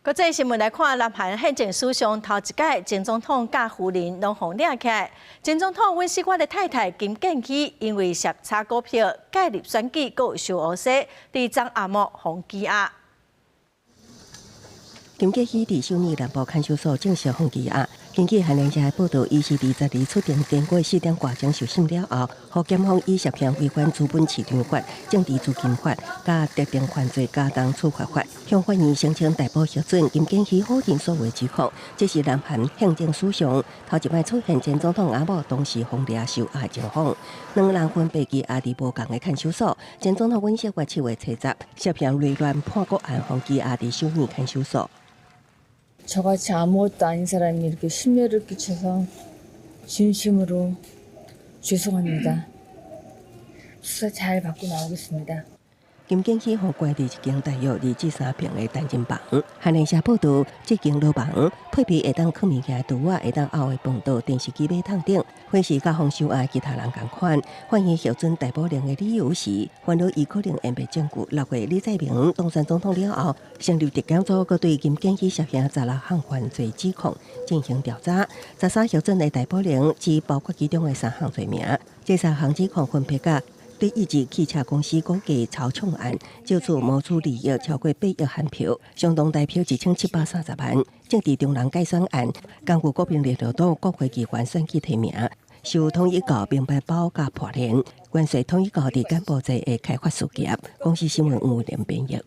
國際新聞來看，南韓憲政史上頭一擺前總統佮夫人攏予掠起來。前總統尹錫悅的太太金建希因為涉炒股票、介入選舉，閣有收烏紗，佇昨暗暝予羈押。金建希佇首爾南部看守所正式予羈押。根據韓聯社的報道，伊是22日出庭經過4點外鐘受審了後，予檢方以涉嫌違反資本市場法、政治資金法、佮特定犯罪加重處罰法，向法院申請逮捕核准。金建希否認所有指控，這是南韓憲政史上頭一擺出現前總統阿某同時予掠受押情況。兩人分別羈押佇無仝的看守所。前總統尹錫悅7月30，涉嫌累亂叛國案，予羈押佇首爾看守所。 저같이 아무것도 아닌 사람이 이렇게 심려를 끼쳐서 진심으로 죄송합니다. 수사 잘 받고 나오겠습니다. 金建希予關佇一間大約2至3坪的單間房。韓聯社報道，這間牢房配備會當囥物件的櫥仔，會當漚的飯桌、電視機馬桶等，款式佮予收押其他人仝款。法院核准逮捕令的理由是，煩惱伊可能湮滅證據。6月李在明當選總統了後，成立特檢組，閣對金建希涉嫌16項犯罪指控進行調查。13核准的逮捕令只包括其中的三項罪名，這三項指控分別佮德意志汽車公司股價操縱案，借此謀取利益超過8億韓票，相當台票1730萬；政治中人改選案，根據國民力量黨國會議員選舉提名，受統一教明白包佮破練，關稅統一教佇柬埔寨的開發事業。公視新聞吳連編譯。